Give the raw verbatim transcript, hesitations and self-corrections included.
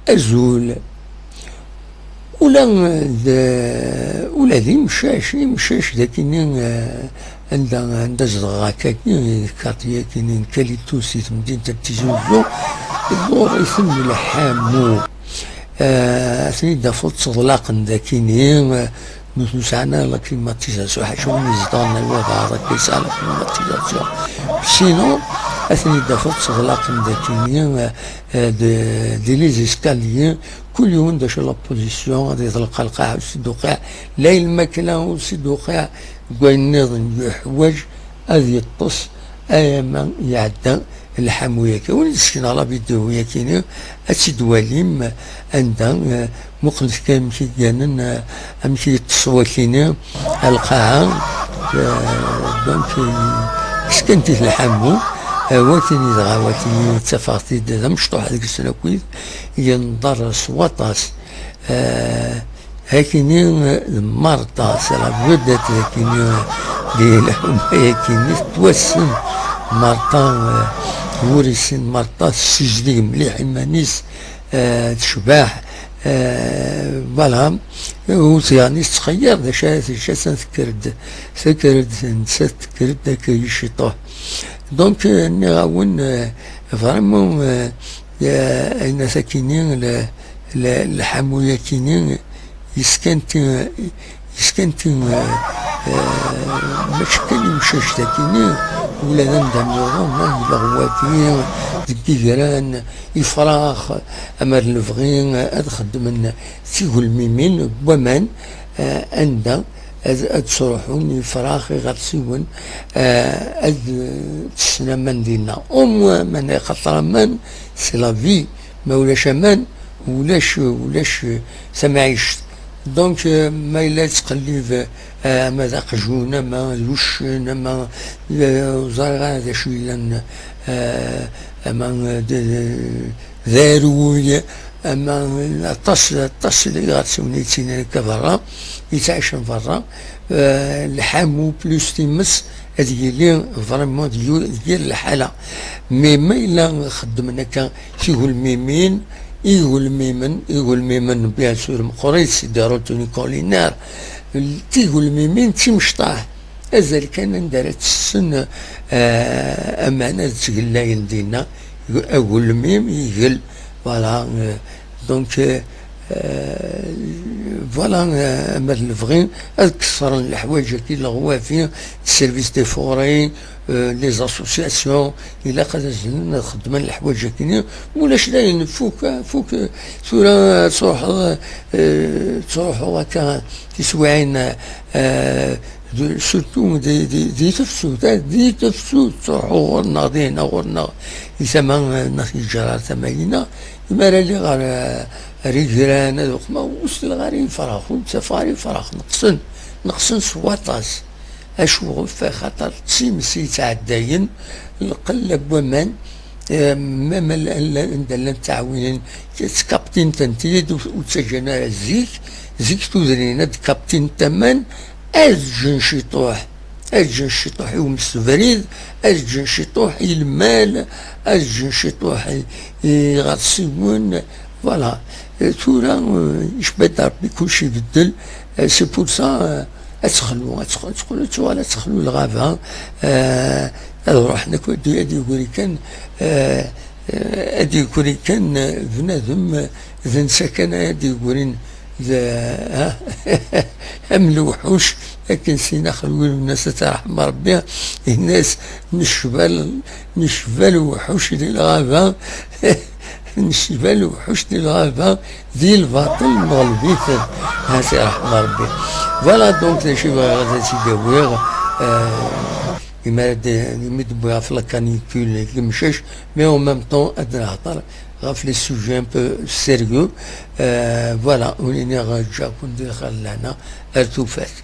Azul. Ula d, ula d imcac, imcac d akini, eh, anda, anda zedɣeɣ akkagi, di quartier akini n Kalitus, di temdint n Tizi Uzzu, ḍurr-iten lḥamu. Eh, ad ten-id-tafeḍ tteḍlaqen d akini, eh, nutni ur sɛan ara la climatisation, ḥaca win izedɣen ar wabeɛḍ akka yesɛa la climatisation. Sinon, ad ten-id-tafeḍ tteḍlaqen d akini, eh, eh, de, de les escaliers, kul yiwen d acu la position, ad yeḍleq lqaɛa ur s-d-tuqiɛ la i lmakla, ur s-d-tuqiɛ deg wayen nniḍen yuḥwaǧ ad yeṭṭes, ayama iɛedda lḥamu-yagi. Win i d-sekneɣ la vidéo-yagi-ni, ad tt-id-twalim anda, eh, muqlet kan amek i gganen, eh, amek i yeṭṭes wakini, lqaɛa, eh, donc, eh, skantit lḥamu, eh, wakini dɣa, wakini ttafeɣ-t-id d amecṭuḥ deg-sen akkit, yenḍer s waṭas. Eh, akini, eh, d Marta, c'est la vedette, akini, di lḥuma-yakini tettwassen. Marta, eh, wur issin Marta, tessizdig mliḥ iman-is, eh, tecbeḥ, eh, voilà. Ur t-, yeɛni tettxeyyiṛ d acu ara tečč, ass-a tekker-d, tekker-d, nettat tekker-d akka i ciṭuḥ. Donc, eh, nniɣ-awen, eh, vraiment, eh, eh, ayen akini, le, le, lḥamu-yakini, yeskanti, yeskanti, eh, eh, mačči kan imcac d akini, ula d anda nniḍen, ma yella ɣwafi, deg yigran, ifrax, ama d lebɣi, eh, ad xeddmen tigelmimin n waman, eh, anda ad, ad sruḥun ifrax, iɣersiwen, eh, ad, eh, tessen aman dinna. Au moins, aman, axaṭer aman, c'est la vie. Ma ulac aman, ulac, ulac, eh, tamɛict. Donc, eh, ma yella yettqellib, eh, ama d aqjun, ama d uccen, ama, eh, ur ẓriɣ ara d acu yellan, eh, ama, eh, d, d, d aruy, ama aṭas, aṭas n yiɣersiwen i yettinin akka berra, yettɛicen berra, eh, lḥamu plus times ad yili vraiment d yu-, d yir lḥala. Mais ma yella xeddmen akka tigelmimin, igelmimen, igelmimen, bien sûr, meqqrit, c'est des retenues collinaires, tigelmimin d timecṭaḥ. Azal kan anda ara tessen, eh, aman ad ttgellayen dinna, agelmim, igel, voilà, eh, donc, eh, eh, voilà, eh, ama d lebɣi, ad kessren leḥwaǧ-agi, leɣwafi, service des forêts, eh, les associations, ilaq ad azlen ad xedmen leḥwaǧ-agi-nni, mulac dayen, fuk, fuk, tura ad truḥeḍ, eh, ad truḥeḍ akka tiswiɛin, eh, d-, surtout di, di, di tefsut, eh, di tefsut, ttruḥuɣ ɣur-neɣ, dinna ɣur-neɣ, di tama, eh, n At Yeǧrar tama-ina, mi ara lliɣ ɣer, eh, ɣer Igran, ad uqmeɣ, ur sliɣ ara i yifrax, ur ttafeɣ ara ifrax, neqsen, neqsen s waṭas. Acuɣef? Axaṭer d times yettɛeddayen, lqella n waman, eh, même al-, al-, anda llant ttɛawinin, ttkaptin-tent-id, ur, ur ttaǧǧan ara zik, zik tudrin ad kaptin aman, ad ǧǧen ciṭuḥ, ad ǧǧen ciṭuḥ i umsebrid, ad ǧǧen ciṭuḥ i lmal, ad ǧǧen ciṭuḥ i, i iɣersiwen. Voilà. Eh, tura, eh, icba-d Ṛebbi, kulci ibeddel. Eh, c'est pour ça, eh, ad texlu, ad tex-, ad teqqel, ad tuɣal ad texlu lɣaba. Eh, ad ruḥen akk, ad, ad yegri kan, eh, eh, ad yegri kan, eh, bnadem, eh, d netta kan ad yegrin d, ha? Am lewḥuc, akken s-yenna Xelwi Lwennas, ad t-yerḥem Ṛebbi, yenna-as: "Necba l-, necba lewḥuc di lɣaba, necba lewḥuc di lɣaba, di lbaṭel nɣelb-iten." Ha, s-yerḥem Ṛebbi. Voilà, donc, d acu i bɣiɣ ad as-id-awiɣ, euh, imi ara d-, imi d-wwiɣ ɣef la canicule d lemcac, mais en même temps ad nehḍer ɣef les sujets un peu sérieux. Euh, voilà, ur iniɣ ǧǧiɣ-ken di lxir d lehna, ar tufat.